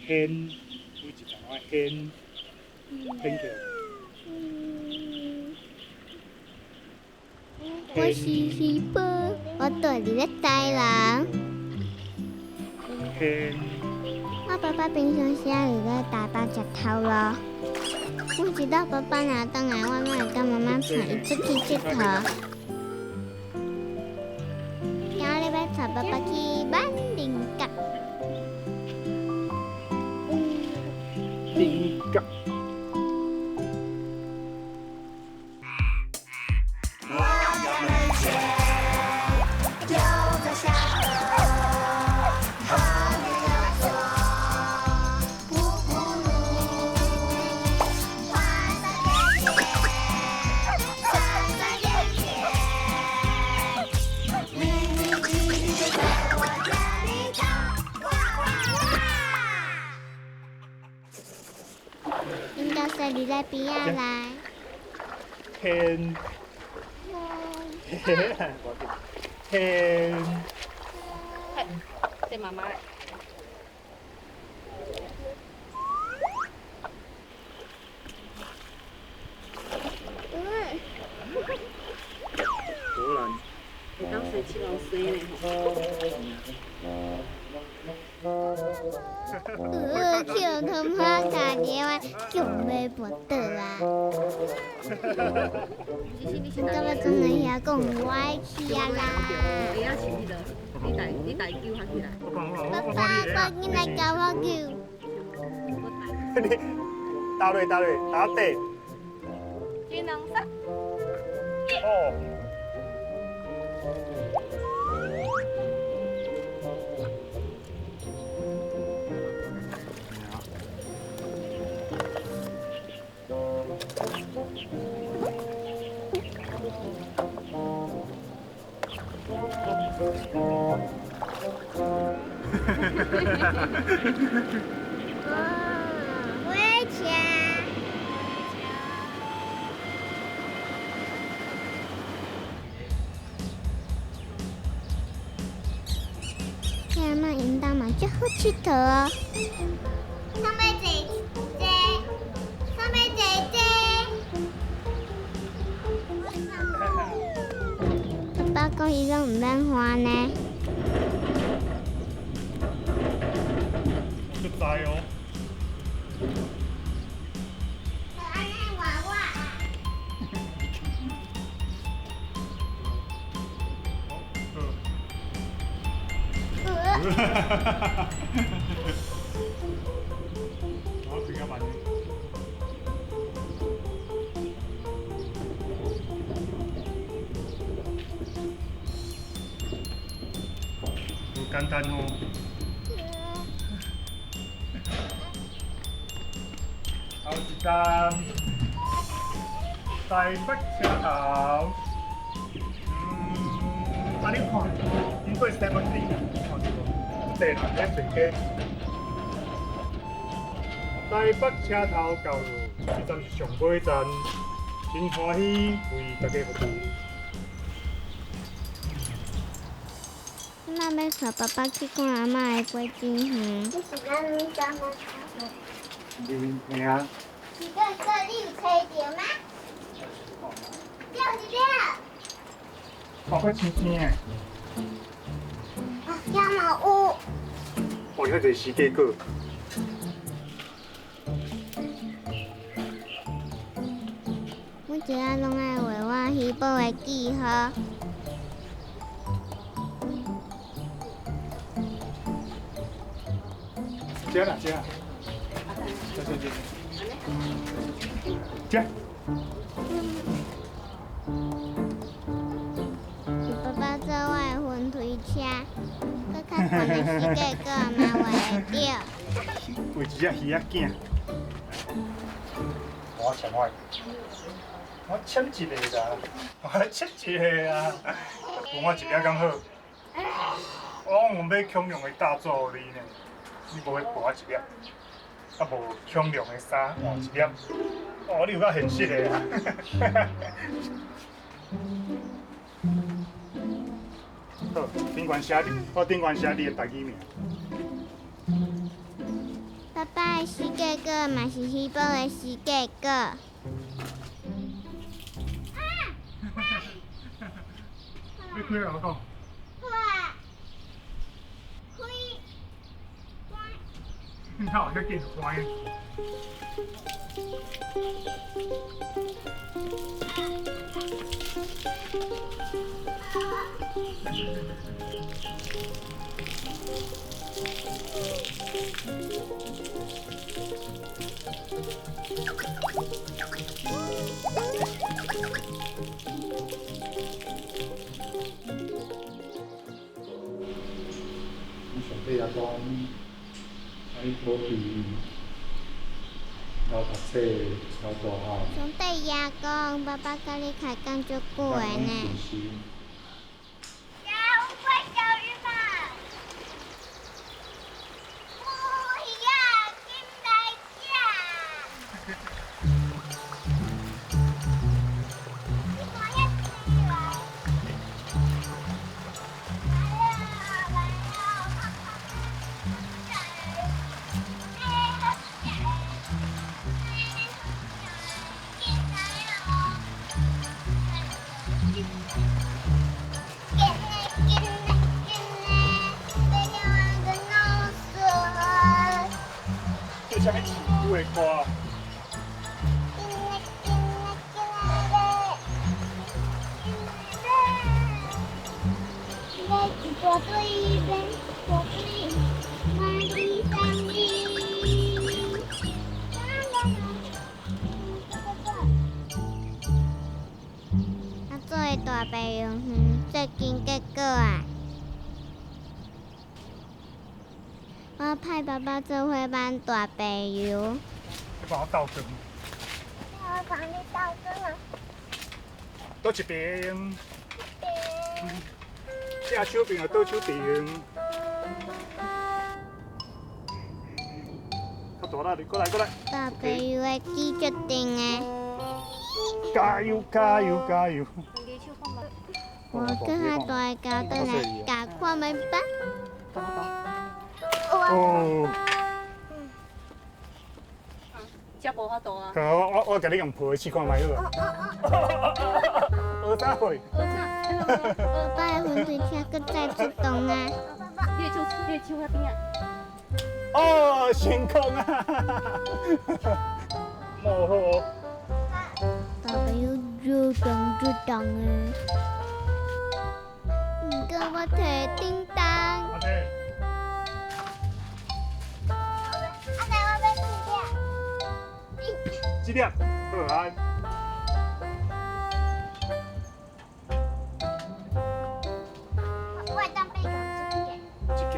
掀，每一站愛掀，掀起來。我是喜寶，我住佇咧台南。掀。我爸爸平常時仔佇咧台北食頭路。每一道爸爸若轉來，我攏會佮媽媽伴伊出去𨑨迌。今日欲帶爸爸去萬靈閣。靈閣。𪜶就踅佇咧邊仔內。天。天。這媽媽。荷蘭。會當洗七老洗呢吼。去予湯婆敲電話，叫欲跋倒啊！到尾總來遐講，我愛去啊啦！爸爸，趕緊來共我救！你打落打落打底。一、兩、三。哦。火車。阿嬤𪜶兜嘛足好𨑨迌哦。上欲坐坐，上欲坐坐。爸爸講伊攏毋免還呢。我知哦。按呢換我。我比較慢。無簡單哦。頭一站，台北車頭。啊，你看，經過西門町，看著無？這人咧踅街。台北車頭到，這站是上尾站，真歡喜為大家服務。這馬欲帶爸爸去看阿嬤的果子園。這是咱家嗎？你聽啊。是哥哥，你有揣著嗎？對是對。包括青青的。啊，遐嘛有。哦，遐濟釋迦果。每一仔攏愛畫我喜寶的記號。食啦食。食食食。食。是爸爸做我的雲推車，閣較懸的釋迦果嘛畫會著。畫一隻魚仔囝。我簽我，我簽一个啦，我簽一个啊，分我一粒敢好？我有買恐龍的大作予你呢，你無欲撥我一粒，啊無恐龍的衫換一粒，哦，你有夠現實的啊！好，頂懸寫你，我頂懸寫你的台語名。的世界果嘛是鱼宝的世界果。你开啊，我讲。好啊，开，关。你看我这紧关。上帝也讲，爱保持敖读册、敖大汉。上帝也讲，爸爸佮你开讲足久的呢。这啥物饲牛的歌？啊，做的大白杨园最近结果啊！我派爸爸做伙挽大白油。你帮我倒羹。我帮你倒羹啊。倒一边。正手边就倒手边。较大力，过来过来。大白油的鸡决定的。加油加油加油！我搁较大个狗转来共看觅吧。哦。这无法度啊！我共你用抱试看觅好啊。学啥会？爸爸的风推车阁再出动啊！你的手遐边啊？哦，成功啊！无好哦。大朋友主动主动的，毋过我提叮当。阿弟。阿弟，我欲这粒。这粒，好啊。我会当爬这个。这个。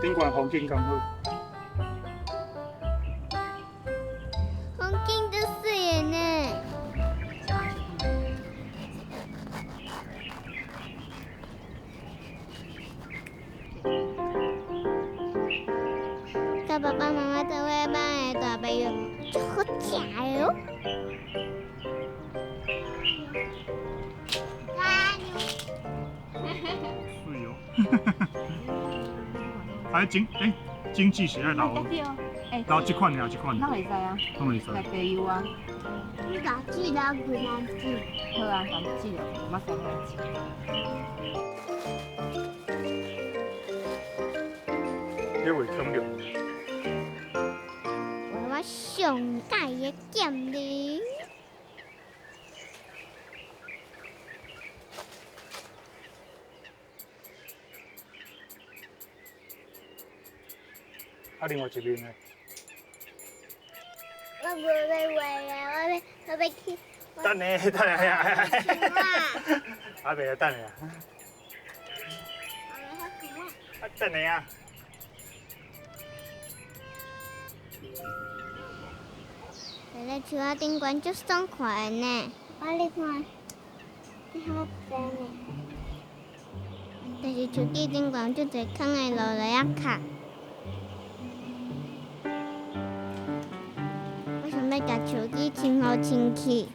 顶悬风景敢好？风景足媠的呢。佮爸爸妈妈做伙挽的大白油足好食的哦。加油！媠哦。哎，种子是爱留，留这款尔，这款。哪会使啊？拢会使。来白油啊。你留水留几仔子？好啊，共煮落，马上来煮。你画恐龙。画我上喜的剑灵。啊，另外一面呢？我无欲画啊，我欲去。等下，等下，啊，袂啊，等下。啊，等下啊。坐咧树仔顶悬足爽快的呢。我你看，你好济呢。但是树枝顶悬足济空的落来仔卡。我想欲共树枝清好清气。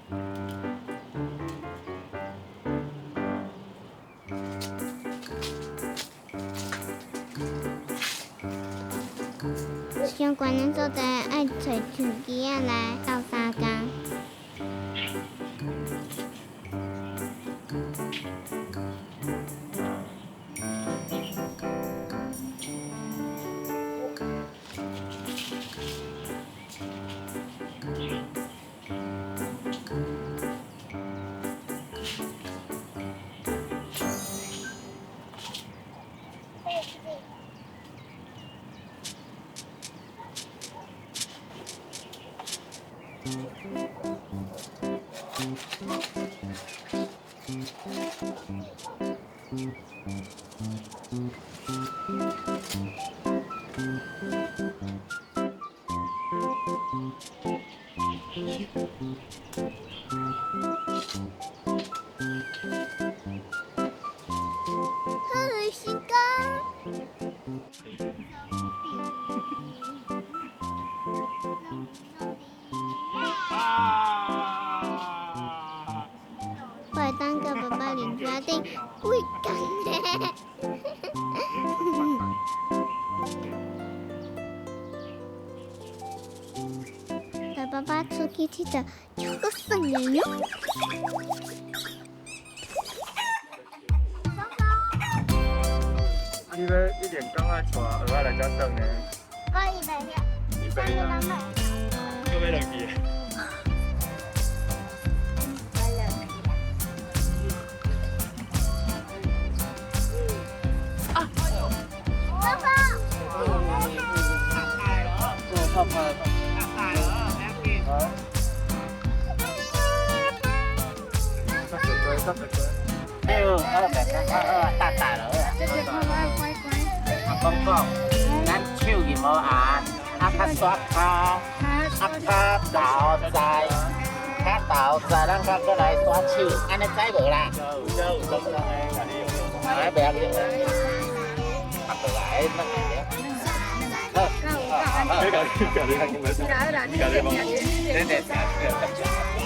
上懸的所在愛揣相機仔來鬥相共。好，成功！我會當佮爸爸佇車頂幾工呢。帶爸爸出去𨑨迌，超閣耍的喲。你欲你連工愛帶蚵仔來遮耍呢？我伊袂曉，伊袂曉。閣欲落去？爸爸。做泡泡。啊？得得得。对，好，好，大大了。啊，講講，咱手藝無按，啊較煞跤，啊較豆在，較豆在，咱較閣來煞手，按呢知無啦？有有有有哎，袂要緊，啊，過來，咱來。好，好，好。你講你講你講，你講你講，對對對。